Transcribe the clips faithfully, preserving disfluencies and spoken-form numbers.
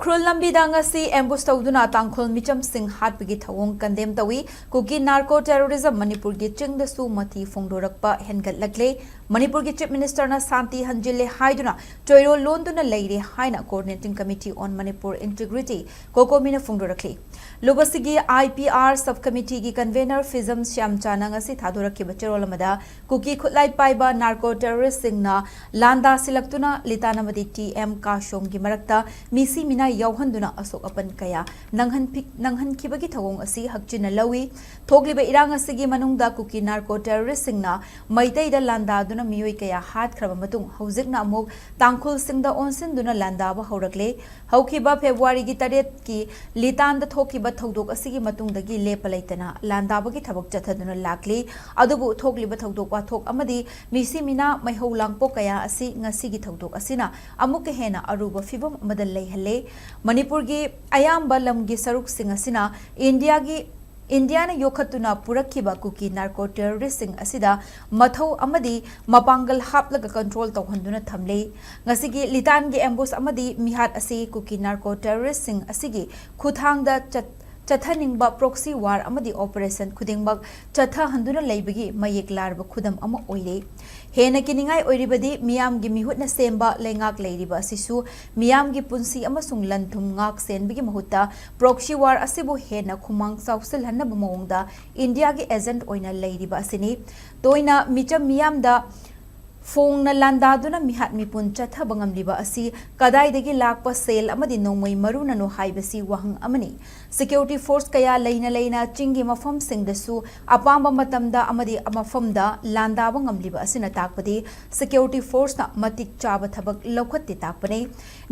ꯎꯈ꯭ꯔꯨꯜ ꯂꯝꯕꯤꯗ ꯉꯁꯤ ꯑꯦꯝꯕꯨꯁ ꯇꯧꯗꯨꯅ ꯇꯥꯡꯈꯨꯜ ꯃꯤꯆꯝꯁꯤꯡ ꯍꯥꯠꯄꯒꯤ ꯊꯧꯑꯣꯡ ꯀꯟꯗꯦꯝ ꯇꯧꯏ꯫ ꯀꯨꯀꯤ ꯅꯥꯔꯀꯣ ꯇꯦꯔꯣꯔꯤꯖꯝ ꯃꯅꯤꯄꯨꯔꯒꯤ ꯆꯤꯡꯗꯁꯨ ꯃꯊꯤ ꯐꯣꯡꯗꯣꯔꯛꯄ ꯍꯦꯟꯒꯠꯂꯛꯂꯦ꯫ ꯃꯅꯤꯄꯨꯔꯒꯤ ꯆꯤꯐ ꯃꯤꯅꯤꯁꯇꯔꯅ ꯁꯥꯟꯇꯤ ꯍꯟꯖꯤꯜꯂꯦ ꯍꯥꯏꯗꯨꯅ ꯆꯣꯏꯔꯣꯜ ꯂꯣꯟꯗꯨꯅ ꯂꯩꯔꯦ ꯍꯥꯏꯅ Coordinating Committee on Manipur Integrity, ꯀꯣꯀꯣꯃꯤꯅ ꯐꯣꯡꯗꯣꯔꯛꯂꯤ꯫ ꯂꯨꯕꯁꯤꯒꯤ IPR ꯁꯕ ꯀꯃꯤꯇꯤꯒꯤ ꯀꯟꯚꯦꯅꯔ ꯐꯤꯖꯝ ꯁ꯭ꯌꯥꯝꯆꯥꯅ ꯉꯁꯤ ꯊꯥꯗꯣꯔꯛꯈꯤꯕ ꯆꯦꯔꯣꯜ ꯑꯃꯗ ꯀꯨꯀꯤ ꯈꯨꯠꯂꯥꯏ ꯄꯥꯏꯕ ꯅꯥꯔꯀꯣ ꯇꯦꯔꯣꯔꯤꯁ꯭ꯠꯁꯤꯡꯅ ꯂꯥꯟꯗꯥ ꯁꯤꯜꯂꯛꯇꯨꯅ ꯂꯤꯇꯥꯟ ꯑꯃꯗꯤ ꯇꯤ ꯑꯦꯝ ꯀꯥꯁꯣꯝꯒꯤ ꯃꯔꯛꯇ ꯃꯤꯁꯤ ꯃꯤꯅꯥ ꯌꯥꯎꯍꯟꯗꯨꯅ ꯑꯁꯣꯛ ꯑꯄꯟ ꯀꯌꯥ ꯅꯪꯍꯟꯈꯤꯕꯒꯤ ꯊꯧꯑꯣꯡ ꯑꯁꯤ ꯍꯛꯆꯤꯟꯅ ꯂꯧꯏ꯫ ꯊꯣꯛꯂꯤꯕ ꯏꯔꯥꯡ ꯑꯁꯤꯒꯤ ꯃꯅꯨꯡꯗ ꯀꯨꯀꯤ ꯅꯥꯔꯀꯣ ꯇꯦꯔꯣꯔꯤꯁ꯭ꯠꯁꯤꯡꯅ ꯃꯩꯇꯩꯗ ꯂꯥꯟꯗꯥꯗꯨꯅ ꯃꯤꯑꯣꯏ ꯀꯌꯥ ꯍꯥꯠꯈ꯭ꯔꯕ ꯃꯇꯨꯡ ꯍꯧꯖꯤꯛꯅ ꯑꯃꯨꯛ ꯇꯥꯡꯈꯨꯜꯁꯤꯡꯗ ꯑꯣꯟꯁꯤꯟꯗꯨꯅ ꯂꯥꯟꯗꯥꯕ ꯍꯧꯔꯛꯂꯦ꯫ ꯍꯧꯈꯤꯕ ꯐꯦꯕ꯭ꯔꯨꯋꯥꯔꯤꯒꯤ ꯇꯔꯦꯠꯀꯤ ꯂꯤꯇꯥꯟꯗ ꯊꯣꯛꯈꯤꯕ ꯊꯧꯗꯣꯛ ꯑꯁꯤꯒꯤ ꯃꯇꯨꯡꯗꯒꯤ ꯂꯦꯞꯄ ꯂꯩꯇꯅ ꯂꯥꯟꯗꯥꯕꯒꯤ ꯊꯕꯛ ꯆꯠꯊꯗꯨꯅ ꯂꯥꯛꯂꯤ꯫ ꯑꯗꯨꯕꯨ ꯊꯣꯛꯂꯤꯕ ꯊꯧꯗꯣꯛ ꯋꯥꯊꯣꯛ ꯑꯃꯗꯤ ꯃꯤꯁꯤ ꯃꯤꯅꯥ ꯃꯩꯍꯧ ꯂꯥꯡꯄꯣꯛ ꯀꯌꯥ ꯑꯁꯤ ꯉꯁꯤꯒꯤ ꯊꯧꯗꯣꯛ ꯑꯁꯤꯅ ꯑꯃꯨꯛꯀ ꯍꯦꯟꯅ ꯑꯔꯨꯕ ꯐꯤꯚꯝ ꯑꯃꯗ ꯂꯩꯍꯜꯂꯦ꯫ ꯃꯅꯤꯄꯨꯔꯒꯤ ꯑꯌꯥꯝꯕ ꯂꯝꯒꯤ ꯁꯔꯨꯛꯁꯤꯡ ꯑꯁꯤꯅ ꯏꯟꯗꯤꯌꯥꯒꯤ, ꯏꯟꯗꯤꯌꯥꯅ ꯌꯣꯛꯈꯠꯇꯨꯅ ꯄꯨꯔꯛꯈꯤꯕ ꯀꯨꯀꯤ ꯅꯥꯔꯀꯣ ꯇꯦꯔꯣꯔꯤꯁ꯭ꯠꯁꯤꯡ ꯑꯁꯤꯗ ꯃꯊꯧ ꯑꯃꯗꯤ ꯃꯄꯥꯡꯒꯜ ꯍꯥꯞꯂꯒ ꯀꯟꯇ꯭ꯔꯣꯜ ꯇꯧꯍꯟꯗꯨꯅ ꯊꯝꯂꯤ꯫ ꯉꯁꯤꯒꯤ ꯂꯤꯇꯥꯟꯒꯤ ꯑꯦꯝꯕꯨꯁ ꯑꯃꯗꯤ ꯃꯤꯍꯥꯠ ꯑꯁꯤ ꯀꯨꯀꯤ ꯅꯥꯔꯀꯣ ꯇꯦꯔꯣꯔꯤꯁ꯭ꯠꯁꯤꯡ ꯑꯁꯤꯒꯤ ꯈꯨꯠꯊꯥꯡꯗ ꯆꯠ-, ꯆꯠꯊꯅꯤꯡꯕ ꯄ꯭ꯔꯣꯛꯁꯤ ꯋꯥꯔ ꯑꯃꯗꯤ ꯑꯣꯄꯔꯦꯁꯟ ꯈꯨꯗꯤꯡꯃꯛ ꯆꯠꯊꯍꯟꯗꯨꯅ ꯂꯩꯕꯒꯤ ꯃꯌꯦꯛ ꯂꯥꯔꯕ ꯈꯨꯗꯝ ꯑꯃ ꯑꯣꯏꯔꯦ꯫ ꯍꯦꯟꯅ ꯀꯤꯅꯤꯡꯉꯥꯏ ꯑꯣꯏꯔꯤꯕꯗꯤ ꯃꯤꯌꯥꯝꯒꯤ ꯃꯤꯍꯨꯠꯅ ꯁꯦꯝꯕ ꯂꯩꯉꯥꯛ ꯂꯩꯔꯤꯕ ꯑꯁꯤꯁꯨ ꯃꯤꯌꯥꯝꯒꯤ ꯄꯨꯟꯁꯤ ꯑꯃꯁꯨꯡ ꯂꯟ ꯊꯨꯝ ꯉꯥꯛ ꯁꯦꯟꯕꯒꯤ ꯃꯍꯨꯠꯇ ꯄ꯭ꯔꯣꯛꯁꯤ ꯋꯥꯔ ꯑꯁꯤꯕꯨ ꯍꯦꯟꯅ ꯈꯨꯃꯥꯡ ꯆꯥꯎꯁꯤꯜꯍꯟꯅꯕ ꯃꯑꯣꯡꯗ ꯏꯟꯗꯤꯌꯥꯒꯤ ꯑꯦꯖꯦꯟꯠ ꯑꯣꯏꯅ ꯂꯩꯔꯤꯕ ꯑꯁꯤꯅꯤ꯫ ꯇꯣꯏꯅ ꯃꯤꯆꯝ ꯃꯤꯌꯥꯝꯗ ꯐꯣꯡꯅ ꯂꯥꯟꯗꯥꯗꯨꯅ ꯃꯤꯍꯥꯠ ꯃꯤꯄꯨꯟ ꯆꯠꯊꯕ ꯉꯝꯂꯤꯕ ꯑꯁꯤ ꯀꯗꯥꯏꯗꯒꯤ ꯂꯥꯛꯄ ꯁꯦꯜ ꯑꯃꯗꯤ ꯅꯣꯡꯃꯩ ꯃꯔꯨꯅꯅꯣ ꯍꯥꯏꯕꯁꯤ ꯋꯥꯍꯪ ꯑꯃꯅꯤ꯫ ꯁꯦꯀ꯭ꯌꯨꯔꯤꯇꯤ ꯐꯣꯔꯁ ꯀꯌꯥ ꯂꯩꯅ ꯂꯩꯅ ꯆꯤꯡꯒꯤ ꯃꯐꯝꯁꯤꯡꯗꯁꯨ ꯑꯄꯥꯝꯕ ꯃꯇꯝꯗ ꯑꯃꯗꯤ ꯃꯐꯝꯗ ꯂꯥꯟꯗꯥꯕ ꯉꯝꯂꯤꯕ ꯑꯁꯤꯅ ꯇꯥꯛꯄꯗꯤ ꯁꯦꯀ꯭ꯌꯨꯔꯤꯇꯤ ꯐꯣꯔꯁꯅ ꯃꯇꯤꯛ ꯆꯥꯕ ꯊꯕꯛ ꯂꯧꯈꯠꯇꯦ ꯇꯥꯛꯄꯅꯤ꯫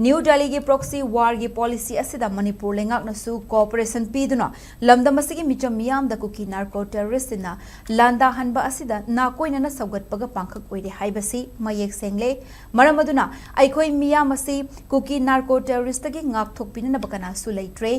ꯅ꯭ꯌꯨ ꯗꯦꯜꯂꯤꯒꯤ ꯄ꯭ꯔꯣꯛꯁꯤ ꯋꯥꯔꯒꯤ ꯄꯣꯂꯤꯁꯤ ꯑꯁꯤꯗ ꯃꯅꯤꯄꯨꯔ ꯂꯩꯉꯥꯛꯅꯁꯨ ꯀꯣꯑꯣꯄꯔꯦꯁꯟ ꯄꯤꯗꯨꯅ ꯂꯝꯗꯝ ꯑꯁꯤꯒꯤ ꯃꯤꯆꯝ ꯃꯤꯌꯥꯝꯗ ꯀꯨꯀꯤ ꯅꯥꯔꯀꯣ ꯇꯦꯔꯣꯔꯤꯁ꯭ꯠꯁꯤꯡꯅ ꯂꯥꯟꯗꯥꯍꯟꯕ ꯑꯁꯤꯗ ꯅꯥꯀꯣꯏꯅꯅ ꯁꯧꯒꯠꯄꯒ ꯄꯥꯡꯈꯛ ꯑꯣꯏꯔꯦ ꯍꯥꯏꯕ ꯑꯁꯤ ꯃꯌꯦꯛ ꯁꯦꯡꯂꯦ꯫ ꯃꯔꯝ ꯑꯗꯨꯅ ꯑꯩꯈꯣꯏ ꯃꯤꯌꯥꯝ ꯑꯁꯤ ꯀꯨꯀꯤ ꯅꯥꯔꯀꯣ ꯇꯦꯔꯣꯔꯤꯁꯇꯒꯤ ꯉꯥꯛꯊꯣꯛꯄꯤꯅꯅꯕ ꯀꯅꯥꯁꯨ ꯂꯩꯇ꯭ꯔꯦ꯫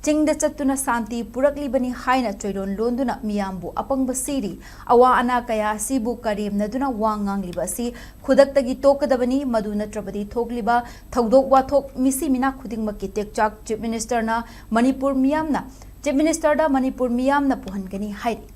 ꯆꯤꯡꯗ ꯆꯠꯇꯨꯅ ꯁꯥꯟꯇꯤ ꯄꯨꯔꯛꯂꯤꯕꯅꯤ ꯍꯥꯏꯅ ꯆꯣꯏꯔꯣꯟ ꯂꯣꯟꯗꯨꯅ ꯃꯤꯌꯥꯝꯕꯨ ꯑꯄꯪꯕ ꯁꯤꯔꯤ꯫ ꯑꯋꯥ ꯑꯅꯥ ꯀꯌꯥ ꯑꯁꯤꯕꯨ ꯀꯔꯦꯝꯅꯗꯨꯅ ꯋꯥ ꯉꯥꯡꯂꯤꯕ ꯑꯁꯤ ꯈꯨꯗꯛꯇꯒꯤ ꯇꯣꯛꯀꯗꯕꯅꯤ꯫ ꯃꯗꯨ ꯅꯠꯇ꯭ꯔꯕꯗꯤ ꯊꯣꯛꯂꯤꯕ ꯊꯧꯗꯣꯛ ꯋꯥꯊꯣꯛ ꯃꯤꯁꯤ ꯃꯤꯅꯥ ꯈꯨꯗꯤꯡꯃꯛꯀꯤ ꯇꯦꯛꯆꯥꯛ ꯆꯤꯐ ꯃꯤꯅꯤꯁꯇꯔꯅ ꯃꯅꯤꯄꯨꯔ ꯃꯤꯌꯥꯝꯅ ꯆꯤꯐ ꯃꯤꯅꯤꯁꯇꯔꯗ ꯃꯅꯤꯄꯨꯔ ꯃꯤꯌꯥꯝꯅ ꯄꯨꯍꯟꯒꯅꯤ ꯍꯥꯏꯔꯤ꯫